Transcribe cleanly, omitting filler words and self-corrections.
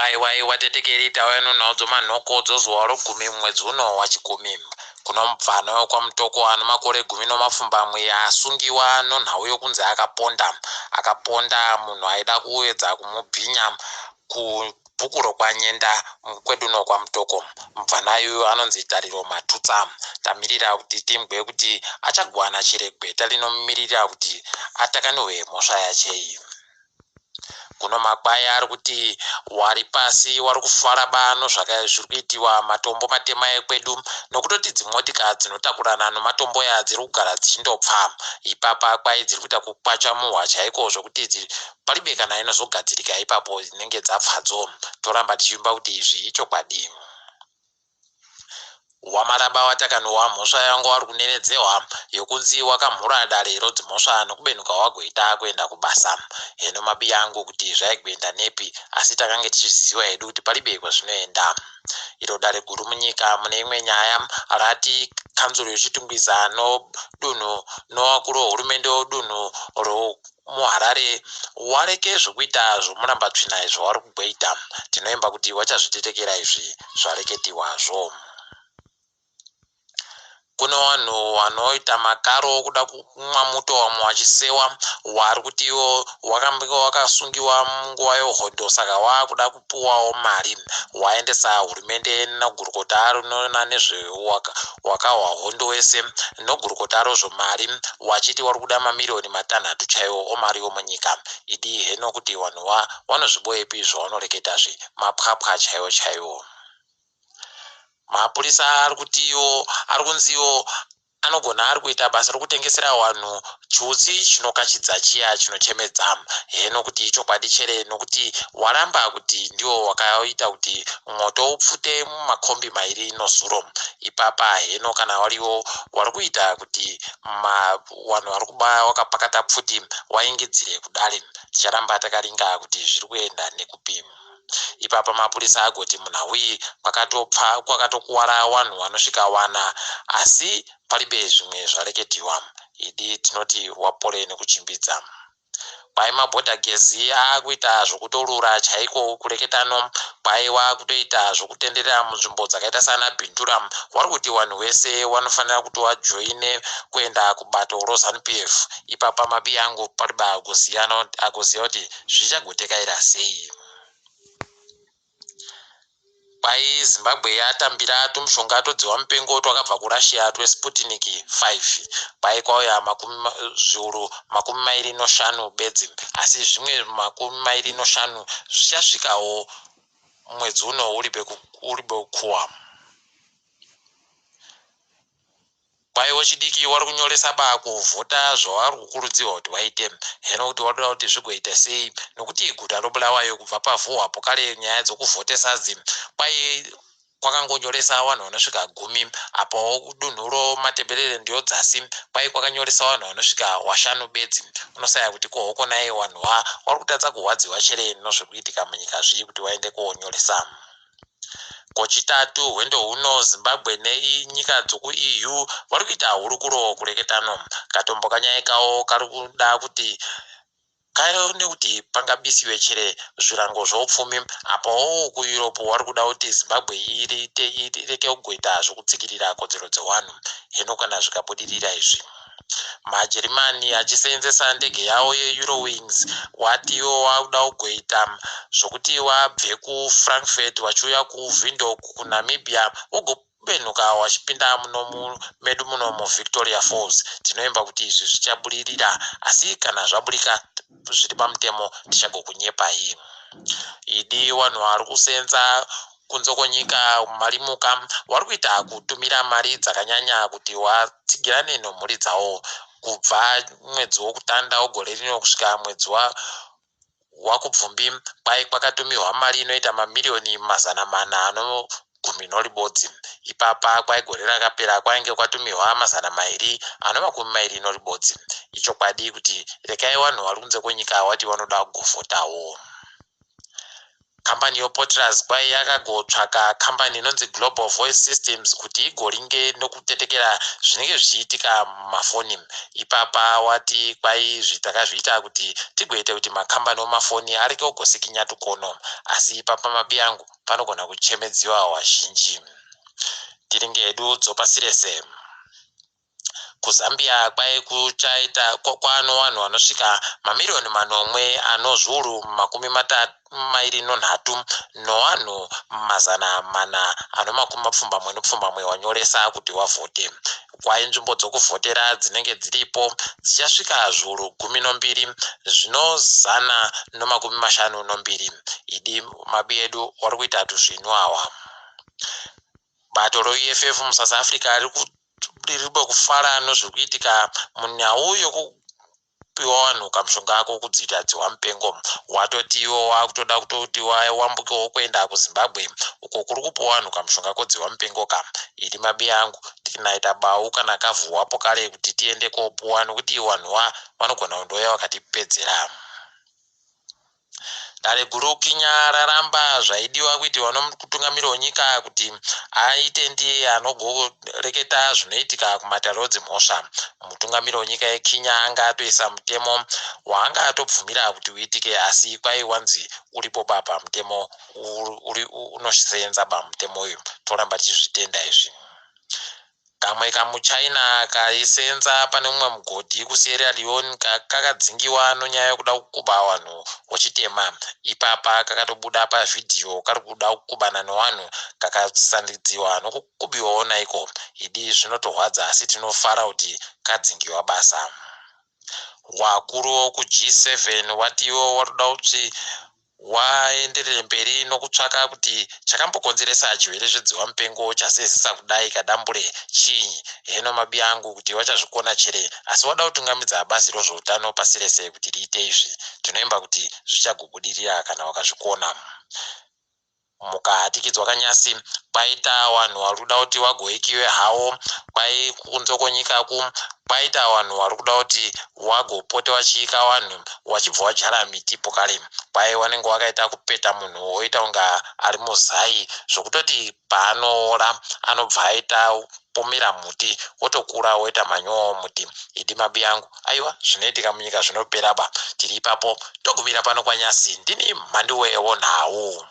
Kwaiwaiwa tetekeri tauya nenhau dzomanhoko dzozuva rogumi mumwedzi uno wachigumi. Kuno mubvana wekwaMutoko ane makore 18 asungiwa nonhau yokunzi akaponda. Akaponda munhu aida kuedza kumubhinya kubhuku rokwaNyenda kwedu uno kwaMutoko. Mubvana uyu anonzi Tariro Matutsa. Tamirira kuti timbwe kuti achagwana chere gweta rinomumirira kuti atakanirwe mhosva yache iyi. Kuno makwai ari kuti wari pasi wari kufara bano zviri kuitiwa matombo matema ekwedu nokutoti dzimotika dzinotakurana nomatombo aya dziri kugara dzichindopfa ipapa kwai dziri kuita kukwacha muhwa chaiko zvokuti paribe kana inozogadzirika ipapo dzinenge dzapfadzo. Toramba tichivimba kuti izvi ichokwadi. Wamaraba watakanowa mhosva yanga wari kunenedzewa yokunzi wakamhura dare rodzimhosva nokubenuka wagoita kuenda kubasa. Heno mabiya angu kuti zvaigwenda nepi asi takange tichiziva hedu kuti paribe kwazvinoenda. Iro dare guru munyika mune imwe nyaya rati kanzuru yeChitungwiza nodunhu novakuru vehurumende wodunhu muHarare wareke zvokuita zvomurambatsvina izvo wari kugoita. Tinoimba kuti wachazvitetekera izvi zvareketiwazvo. Kune vanhu vanoita makaro okuda kumwa muto vamwe vachisewa wari kuti iwo wakange wakasungiwa munguva yehondo saka wakuda kupuwawo mari waendesa hurumende negurukota rinoona nezvewakahwa hondo wese nogurukota rozvomari wachiti wari kuda mamiriyoni matanhatu chaiwo omari yomunyika. Idi heno kuti vanhu vanozviboepi zvavanoreketazvi mapwapwa chaiwo chaiwo. Mapurisa ari kutiwo ari kunziwo anogona ari kuita basa rokutengesera vanhu chiutsi chinokachidza chiya chinochemedza. Heno kuti ichokwadi chere nokuti waramba kuti ndiwo wakaita kuti mwoto upfute mumakombi mairi nozuro. Ipapa heno kana wariwo wari kuita kuti vanhu vari kuba wakapakata pfuti waingidzire kudare. Ticharamba takaringa kuti zviri kuenda nekupi. Ipapa mapurisa agoti munhau iyi kwakatopfa kwakatokuwara vanhu vanosvika wana asi paribe zvimwe zvareketiwa. Idi tinoti wapore nekuchimbidza. Kwai mabhodha gezi aakuita zvokutorura chaiko kureketano kwai wakutoita zvokutenderera munzvimbo dzakaita sana Bindura wari kuti vanhu vese vanofanira kuti vajoine kuenda kubato roZanu PF. Ipapa mabiya angu paribe agoziva kuti zvichagotekaira sei. Kwai Zimbabwe yatambira tumushonga todziwa mupengo twakabva kuRussia tweSputnik 5. Kwai kwauya zviuru 25 bedzi asi zvimwe 25 zvichasvikawo mwedzi uno uri bekuwa. Kwai wechidiki wari kunyoresa ba kuvhota zvavari kukurudzirwa kuti waite. Heno kuti wadoda kuti zvigoita sei nokuti guta roBulawayo kubva pavhuhwapo kare nyaya dzokuvhotesa dzi kwai kwakangonyoresa vanhu vanosvika gumi apawo dunhu roMatebelele ndiyo dzasi kwai kwakanyoresa vanhu vanosvika washanu bedzi. Unosaya kuti ko hoko nai vanhu wari kutadza kuhwadziwa chere nozviri kuitika munyika zvii kuti waende konyoresa. Kochitatu hwendo huno Zimbabwe nenyika dzokuEU vari kuita hurukuro kureketano. Katombo kanyaya kawo kari kuda kuti kaone kuti pangabisiwe chere zvirango zvoupfumi apawo kuEurope vari kuda kuti Zimbabwe ireke kugoita zvokutsikirira kodzero dzevanhu. Hino kana zvikabudirira izvi. MaJerimani achiseenzesa ndege yawo yeEurowings watiwo wakuda kugoita zvokuti wabve kuFrankfurt wachiuya kuWindhoek kuNamibia wogobenuka wachipinda muno medu muno muVictoria Falls. Tinoimba kuti izvi zvichabudirira asi kana zvaburika zviri pamutemo tichagokunyepai. Idi vanhu vari kusenza kunze kwenyika marimuka vari kuita kutumira mari dzakanyanya kuti vatsigirane nemhuri dzavo kubva mwedzi wokutanga wegore rino kusvika mwedzi waKubvumbi kwai kwakatumirwa mari inoita mamiriyoni 411. Ipapa kwai gore rakapera kwainge kwatumirwa 221. Ichokwadi kuti rekai vanhu vari kunze kwenyika vati vanoda kugovhotawo. Kambani yoPotraz kwai yakagotsvaka kambani inonzi Global Voice Systems kuti igoringe nokutetekera zvinenge zvichiitika mumafoni. Ipapa wati kwai izvi takazviita kuti tigoite kuti makambani omafoni areke kugosikinya tukono, asi ipapa mabiyangu panogona kuchemedziwa wazhinji. Tiringe hedu dzopasi rese. KuZambia kwai kuchaita kwano vanhu vanosvika mamiriyoni manomwe ano zviuru makumi mairi nonhatu novanhu 400 ano makumi mapfumbamwe nopfumbamwe wanyoresa kuti wavhote. Kwai nzvimbo dzokuvhotera dzinenge dziripo dzichasvika zviuru gumi nombiri zvino zana nomakumi mashanu nombiri. Idi mabi edu wari kuita tuzvinhu awa. Bato reEFF muSouth Africa riri kufara nezviri kuitika munyau yokupiwa vanhu kamushonga kokudziita dzihwa mupengo. Watoti iwo wakutoda kutoti wambukewo kuenda kuZimbabwe uko kuri kupiwa vanhu kamushonga kodzihwa mupengo ka. Iri mabi angu tinaita bau kana kavhuwapo kare kuti tiende kopuwa nekuti vanhu vanogona kundouya vakatipedzera. Dare guru Kinya raramba zvaidiwa kuitiwa nomutungamiri wenyika kuti aite ndiye anogoreketa zvinoitika kumatare edzimhosva. Mutungamiri wenyika yeKinya anga atoisa mutemo waanga atobvumira kuti uitike, asi kwaiwanzi uripo baba mutemo unoseenza ba mutemo uyu. Toramba tichizvitenda izvi. Kamwe kamuchina kaisenza pane mumwe mugodhi kuSierra Leone kakadzingiwa nonyaya yekuda kukuba vanhu wechitema. Ipapa kakatobuda pavhidhiyo kari kuda kukubana nevanhu, kakasandidziwa nokukubiwawo naiko. Idi zvinotorwadza, asi tinofara kuti kadzingiwa basa. Wakuru wokuG7 watiwo waroda kuti waenderere mberi nokutsvaka kuti chakambokonzeresa chirwere zvedziwa mupengo chasezesa kudai kadambure chinyi. Heno mabi angu kuti wachazvikona chere, asi wada kutungamidza bazi rozveutano pasi rese kuti riite izvi. Tinoimba kuti zvichagobudirira kana wakazvikona. Mukahatikidzwa kanyasi kwaita vanhu vari kuda kuti vagoikiwe hawo, kwai kunze kwenyika ku kwaita vanhu vari kuda kuti vagopote vachiika vanhu vachibva vadyara miti pokare. Kwai vanenge vakaita kupeta munhu oita kunga ari muzai, zvokutoti paanoora anobva aita pomera muti wotokura woita manyowa omuti. Idi mabi angu, aiwa, zvinoitika munyika zvinopera ba. Tiri ipapo togumira pano kwanyasi. Ndini Mhanduwe wonhau.